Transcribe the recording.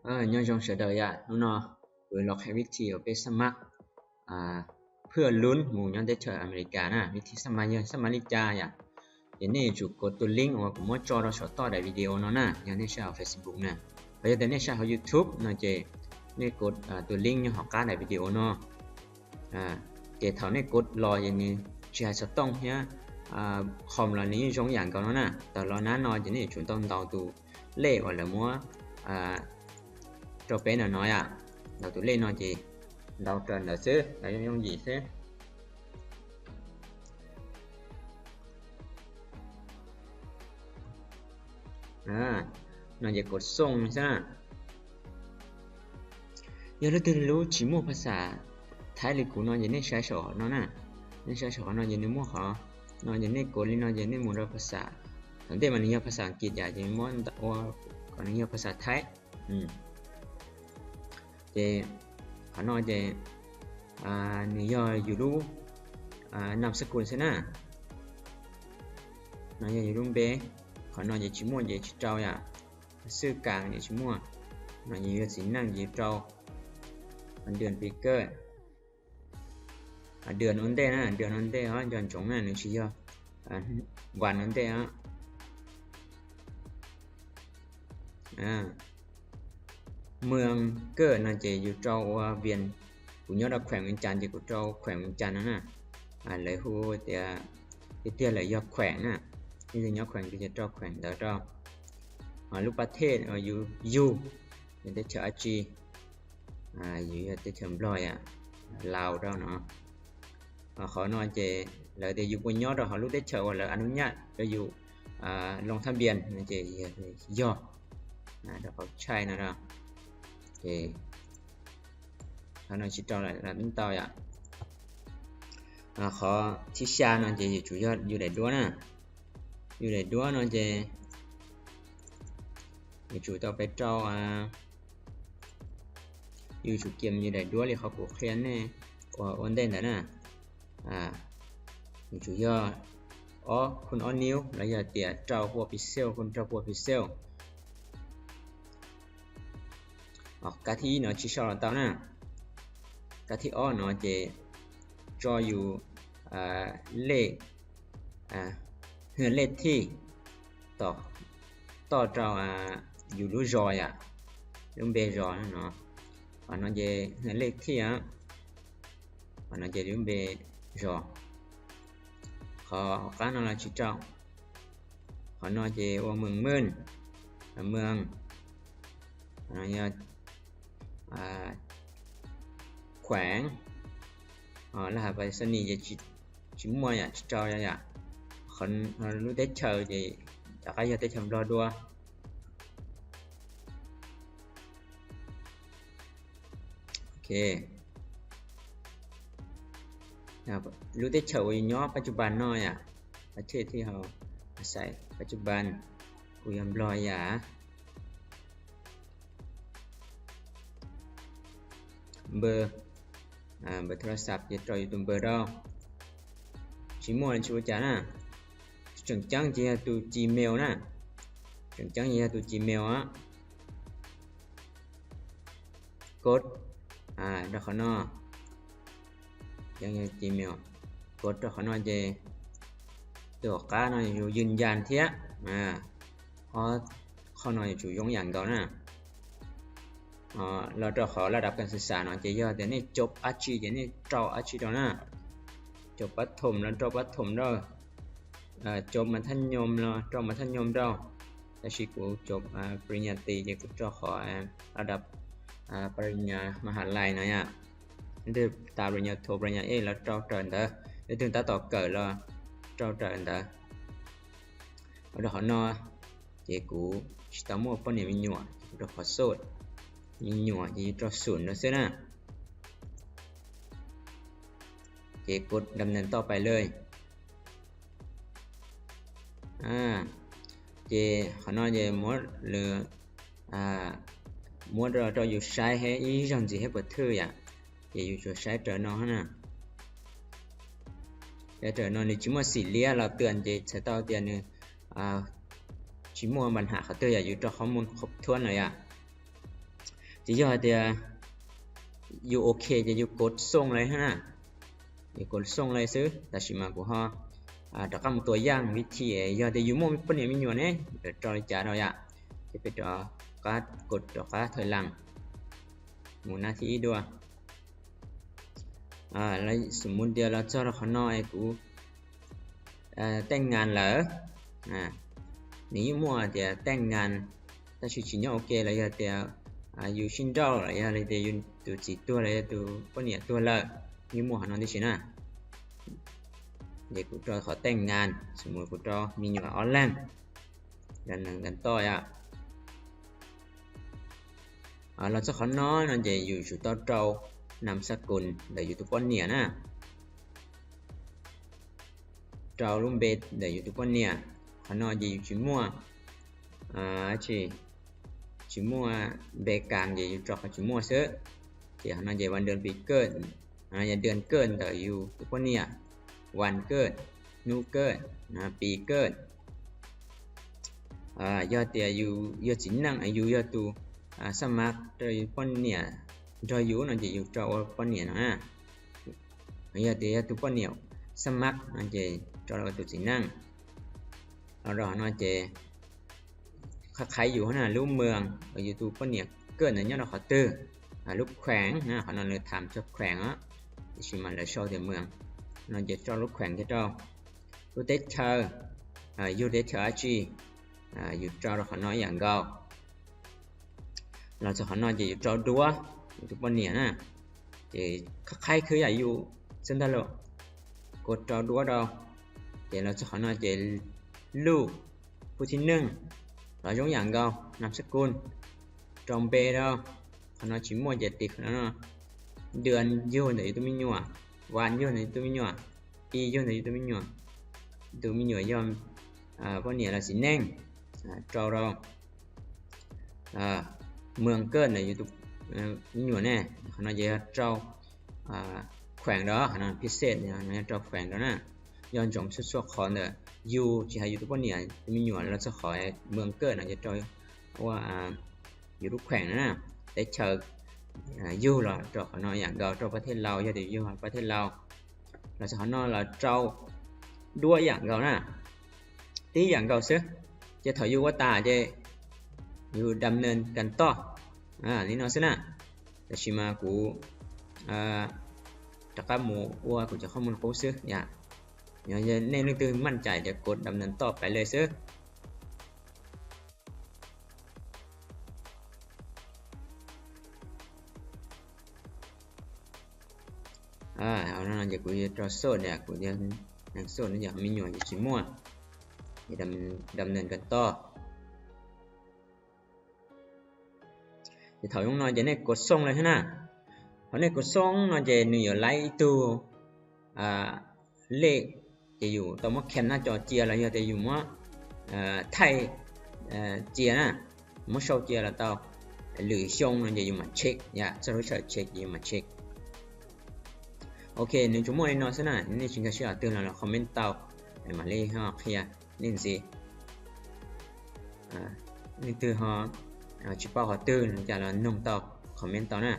ເອີ ຍອດຢອງສະເດີຍະ ນູເນາະ ເປີດລັອກໃຫ້ວິທີເອົາໄປສະໝັກ ອາ ເພື່ອລຸ້ນໝູ່ຍອດເດດເທີອາເມລິການະ ວິທີສະໝັກ ສະໝັກລິຈາຍະ ເດນີ້ຈູກົດຕົວລິ້ງ ອອກມາຈໍດອກສະຕໍໄດ້ວິດີໂອເນາະນະ ຍາເນຊາເຟສບຸກນະ ແລ້ວຍາເນຊາເຮົາຢູທູບເນາະ ເຈເນກົດ ອາ ຕົວລິ້ງຍອດຫອກາໄດ້ວິດີໂອເນາະ ອາ ເຈເທົ່າເນກົດລໍຍາເນ ຊິໃຫ້ສະຕ້ອງເຮຍ ອາ ຄອມລານີ້ຍົງຢ່າງເກົ່າເນາະນະ ແຕ່ລໍນານອນ ຍາເນຈູຕ້ອງເດົາຕູ ເລກອອກແລ້ວມົວ ອາ ໂຕເປັນໜ້ອຍອະ ເດົາຕູເລກໜ້ອຍເຈ ເດົາເກີນເດີເຊ ເດົາຍົງຢີເຊ ອາ ໜ້ອຍເຈກົດສົ່ງຊະ ຢາກຮູ້ຕື່ມຮູ້ຈີ່ມົວພາສາໄທຫຼືກູເນາະ ຢາເນໃຊ້ສອນເນາະນະ ໃນໃຊ້ສອນເນາະ ຢາເນມົວເຂົາເນາະ ຢາເນກົດລີເນາະ ຢາເນໝູ່ດອກພາສາ ແຕ່ມັນຍອດພາສາອັງກິດ ຢາເນມົວ ອາ ກໍຍອດພາສາໄທ ອືມ ເຈ ຂະນ້ອຍເຈ ອາ ນິຍົມຢູ່ ອາ ນາມສະກຸນຊະນະ ນາຍຢູ່ລຸມເບ ຂະນ້ອຍເຈຊິມ່ວນເຈຊິເຈົ້າຢາ ຊື່ກາງເຈຊິມ່ວນ ນາຍຢູ່ຊິນັ່ງເຈເຈົ້າ ວັນເດືອນປີເກີດ ອາ ເດືອນໂອນເດນະ ເດືອນໂອນເດເນາະ ຍ້ອນຈົງນະ ໜຶ່ງຊິເນາະ ອາ ວັນໂອນເດເນາະ ອາ ເມືອງເກີດນະ ເຈຢູ່ເຈົ້າວ່າວຽງ ກູຍອດແຂວງວຽງຈັນ ເຈ ກູເຈົ້າແຂວງວຽງຈັນນະ ອາ ເລີຍຮູ້ເຕຍ ເຕຍເລີຍຍອດແຂວງນະ ນີ້ຄືຍອດແຂວງ ເຈເຈົ້າແຂວງເດີເຈົ້າ ອາ ລູກປະເທດ ເອີ ຢູ່ ຢູ່ ເຕຍເທອອາຈີ ອາ ຢູ່ເຕຍເທີມບລອຍອະ ລາວເຈົ້າເນາະ ອາ ຂໍນອນເຈ ແລ້ວແຕ່ຢູ່ບໍ່ຍອດດອກ ເຮົາລູກໄດ້ເຊີວ່າແລ້ວອະນຸຍາດ ແລ້ວຢູ່ ອາ ລົງທະບຽນນະເຈ ຢອດ ອາ ດອກເຂົາໃຊ້ນະເນາະ ເຈ ເຮົານອນຊິເຈົ້າລະ ລະເຕົ້າຢາ ອາ ຂໍທິຊານອນເຈ ຢູ່ຈູຍອດ ຢູ່ໄດ້ດ້ວຍນະ ຢູ່ໄດ້ດ້ວຍນອນເຈ ຢູ່ຈູຕໍ່ໄປເຈົ້າ ອາ ຢູ່ຈູກຽມຢູ່ໄດ້ດ້ວຍ ເລີຍເຂົາກູຄຽນແນ່ ວ່າໂອນເດນນະ ອາ ຢູ່ຈູຢອດ ອໍ ຄຸນອໍນິວ ລະຢາເຕຍ ເຈົ້າພວກພິເຊວ ຄຸນເຈົ້າພວກພິເຊວ ອໍ ກາທີເນາະ ຊິຊອລະເຕົ້ານະ ກາທີອໍເນາະ ເຈ ຈອຢູ່ ອາ ເລກ ອາ ເຮືອນເລກທີ ຕໍ່ ຕໍ່ເຈົ້າ ອາ ຢູ່ລູກຈອຍອະ ລຸມເບຈອຍເນາະ ອາ ເນາະເຈ ເຮືອນເລກທີອະ ອາ ເນາະເຈ ລຸມເບຈອຍ ຂໍການນອນລະຊິເຈົ້າ ຂໍນອນເຈ ອວເມືອງໝື່ນ ເມືອງ ອາ ຍາ ອາ ແຂວງ ອາ ລະຫັດໄປສະນີ ເຈ ຊິ ຊິມ່ວນຍາ ຊິເຈົ້າຍາ ຍາ ຄັນ ຄັນຮູ້ແຕ່ເຊີ ເຈ ຈະກະຢາແຕ່ເຊີລອດດັວ ໂອເຄ ອາ ຮູ້ແຕ່ເຊີຢູ່ເນາະ ປັດຈຸບັນເນາະ ຍາ ປະເທດທີ່ເຮົາອາໄສ ປັດຈຸບັນ ກູຢອມລອຍຢາ ເບີ ອາ ເບີໂທລະສັບ ເຈັດຮ້ອຍຢູ່ຕົວເບີດອກ ຊິມ່ວນຊິຈານະ ເຈີງຈັງເຈຍາຕູຈີເມວນະ ເຈີງຈັງເຈຍາຕູຈີເມວອະ ກົດ ອາ ດອກຂະນໍ ຍັງຢູ່ຈີເມວ ກົດດອກຂະນໍເຈ ຕົວການອນຢູ່ຢືນຢັນທຽ ອາ ຂໍ ຂໍນອນຢູ່ຈູຍົງຢ່າງເກົ່ານະ ອາ ລະດອກຂໍລະດັບການສຶກສາເນາະ ເຈຍອດ ເດນີ້ຈົບອາຊີ ເດນີ້ເຈົ້າອາຊີດອກນະ ຈົບປະຖົມລະ ຈົບປະຖົມເດີ ອາ ຈົບມັດທະຍົມລະ ຈົບມັດທະຍົມເດີ ແຕ່ຊິກູຈົບ ອາ ປະລິນຍາຕີ ເຈກູຈະຂໍ ອາ ລະດັບ ອາ ປະລິນຍາມະຫາໄລນະຍະ ຫຼືຕາປະລິນຍາໂທ ປະລິນຍາເອກ ລະເຈົ້າເຕີນເດີ ຫຼືເຖິງຕາຕໍ່ເກີດລະເຈົ້າເຕີນເດີ ເອົາດອກເຮົາເນາະ ເຈກູຊິຕາມົວປ້ອນນີ້ມີຫຍວດ ເຈົ້າຂໍໂສດ ມີຫຍວດ ເຈເຈົ້າສູນເດີເຊີນະ ເຈກົດດຳເນີນຕໍ່ໄປເລີຍ ອາ ເຈ ຂະນ້ອຍເຈໝົດ ຫຼື ອາ ໝົດເຈົ້າຢູ່ໃຊ້ໃຫ້ອີ່ຫຍັງຊິເຮັດບໍ່ຖືກອະ ເຈຢູ່ຈະໃຊ້ເຕີນອກຫັ້ນນະ ແຕ່ເຕີນອກນີ້ຈິໝົດຊີເລຍ ລາວເຕືອນເຈສະເຕົ້າເຕືອນ ອາ ຈິໝົດບັນຫາເຂົາເຕີນ ຢູ່ຕໍ່ຂໍ້ມູນຄົບຖ້ວນເລີຍອະ. ຈະຢອດແຕ່ຢູ່ໂອເຄ ຈະຢູ່ກົດສົ່ງເລີຍຫັ້ນນະ ຢູ່ກົດສົ່ງເລີຍຊື່. ແຕ່ຊິມາກູຮໍ ອາ ຕະກຳຕົວຢ່າງວິທີ ຢອດແຕ່ຢູ່ໝົດປະເນຍມີຫຍວນເອ ດຽວຈອຍຈາດອາ ຈະໄປຕໍ່ກາດກົດຕໍ່ກາດຖອຍຫຼັງ ໝູນໜ້າທີ່ດ້ວຍ. ອາ ແລ້ວສົມມຸດດຽວລາວຈອດເຂົານ້ອຍກູ ເອີ ແຕ່ງງານເລີຍ ອາ ນີ້ໝວດດຽວແຕ່ງງານ ແຕ່ຊິຊິຍອດໂອເຄ ແລ້ວຢາກແຕ່ ອາ ຢູ່ຊິງໂດ ແລ້ວຢາກແຕ່ຢູ່ຕູຈີຕົວ ແລ້ວຢູ່ຕູປະເນຍຕົວເລີຍ ມີໝວດເຮົານອນທີ່ຊິນະ ດຽວກູຈອດເຂົາແຕ່ງງານ ສົມມຸດກູຈອດມີຫຍວນອອນແລງ ກັນໜຶ່ງກັນຕໍ່ຍາ ອາ ລາວຈະຂໍນອນ ນອນເຈຢູ່ຊູເຕົ້າເຕົ້າ ນາມສະກຸນ ແລ້ວຢູ່ຕູປະເນຍນະ ເຕົ້າລຸມເບດ ແລ້ວຢູ່ຕູປະເນຍ ຂໍນອນເຈຢູ່ຈິມົວ ອາ ຈິ ຈິມົວເບກາງ ເຈຢູ່ຈອກເຂົາຈິມົວເຊີ ເຈ ຂໍນອນເຈວັນເດືອນປີເກີດ ອາ ເດືອນເກີດ ແລ້ວຢູ່ຕູປະເນຍ ວັນເກີດ ນູເກີດ ນະ ປີເກີດ ອາ ຢາກແຕ່ຢູ່ ຢາກຊິນັ່ງ ອາ ຢູ່ ຢາກຕູ ອາ ສະໝັກ ໂດຍປະເນຍ ໂດຍຢູ່ ນອນເຈຢູ່ຈອກປະເນຍນະ ຢາກແຕ່ຢູ່ຕູປະເນຍ ສະໝັກ ນອນເຈຈອກຕູຊິນັ່ງ ອາ ນອນເຈ ຄັກໄຄຢູ່ຫັ້ນນະ ລູກເມືອງ ເອີ ຢູ່ຕູປະເນຍເກີດນະ ຍ້ອນເຂົາຕື່ ອາ ລູກແຂວງນະ ເຂົານອນເລີຍຖາມຈາກແຂວງອະ ຊິມາເລີຍຊອກແຕ່ເມືອງ ນອນເຈຈອກລູກແຂວງເຈົ້າ ລູກເຕເທີ ອາ ຢູ່ເຕເທີອາຈີ ອາ ຢູ່ຈອກເຂົານ້ອຍຢ່າງເກົ່າ ລາວຈະຂໍນອນເຈຢູ່ຈອກດັວ ຢູ່ຕູປະເນຍນະ ເຈຄັກໄຄຄືຢາກຢູ່ເຊີນຕາໂລ ກົດຈອກດັວດອ ເຈລາວຈະຂໍນອນເຈລູກ ຜູ້ທີໜຶ່ງ ລາວຍົງຢ່າງເກົ່າ ນາມສະກຸນ ຈອມເປດອ ຂະນ້ອຍຊິມ່ວນຈະຕິກຂະນ້ອຍເນາະ ເດືອນຢູ່ນະ ຢູ່ຕູມີຫຍວນ ວັນຢູ່ນະ ຢູ່ຕູມີຫຍວນ ປີຢູ່ນະ ຢູ່ຕູມີຫຍວນ ຢູ່ຕູມີຫຍວນ ຍ້ອນ ອາ ພວກນີ້ລາຊິແໜງ ອາ ເຈົ້າລາວ ອາ ເມືອງເກີດນະ ຢູ່ຕູ ອາ ມີຫຍວນແນ່ ຂະນ້ອຍຈະເຈົ້າ ອາ ແຂວງດອ ຂະນ້ອຍພິເສດນະ ເຈົ້າແຂວງດອນະ ຍ້ອນຈົງສຸດຊົ່ວຄອນເດີ ຢູ່ ຊິໃຫ້ຢູ່ຕູປະເນຍ ມີຫຍວນ ລາວຈະຂໍໃຫ້ເມືອງເກີດນະ ຈະເຈົ້າ ເພາະວ່າ ອາ ຢູ່ທຸກແຂວງນະ ໄດ້ເຈົ້າ ອາ ຢູ່ລາວ ເຈົ້າຂະນ້ອຍຢ່າງເກົ່າ ເຈົ້າປະເທດລາວ ຢ່າໄດ້ຢູ່ປະເທດລາວ ລາວຈະຂໍນອນລາວເຈົ້າດ້ວຍຢ່າງເກົ່ານະ ຕີຢ່າງເກົ່າເຊີ ຈະຖອຍຢູ່ວ່າຕາ ຈະຢູ່ດຳເນີນກັນຕໍ່ ອາ ນີ້ເນາະຊະນະ ແລ້ວຊິມາກູ ອາ ຕະກະໝູ ວ່າກູຈະຂໍ້ມູນກູເຊີ ຢ່າ ຢ່າ ຢ່າແນ່ນະ ຕື່ມໝັ້ນໃຈ ດຽວກົດດຳເນີນຕໍ່ໄປເລີຍເຊີ. ອາ ເອົານະ ດຽວກູຈະຕໍ່ໂສດ ດຽວກູຈະຍັງໂສດ ດຽວມີຫຍວນຢູ່ຊິມ່ວນ ດຳ ດຳເນີນກັນຕໍ່ ຈະເຖົ້າຍົງນ້ອຍ ຈະແນ່ກົດສົ່ງເລີຍຫັ້ນນະ ພໍແນ່ກົດສົ່ງເນາະ ຈະໜຶ່ງຢູ່ໄລ່ຕູ້ ອາ ເລກຈະຢູ່ຕໍ່ໝົດແຄມໜ້າຈໍເຈຍ ແລ້ວຈະຢູ່ໝົດ ເອີ ໄທ ເອີ ເຈຍນະ ໝົດເຊົາເຈຍ ແລ້ວຕໍ່ ຫຼື ຊົງນະ ຈະຢູ່ມາເຊັກ ຢາ ສະຫຼຸບເຊັກ ຈະຢູ່ມາເຊັກ ໂອເຄ ໜຶ່ງຊົ່ວໂມງນີ້ເນາະ ສະນັ້ນ ນີ້ຊິກະຊິເອົາຕື່ມແລ້ວ ຄອມເມັນເຕົາ ໃຫ້ມາເລີຍ ເຮົາເຄຍ ນີ້ຊິ ອາ ນີ້ຕື່ມເຮົາ ອາ ຊິເປົ່າເຮົາຕື່ມ ຈາກແລ້ວນົງເຕົາ ຄອມເມັນເຕົານະ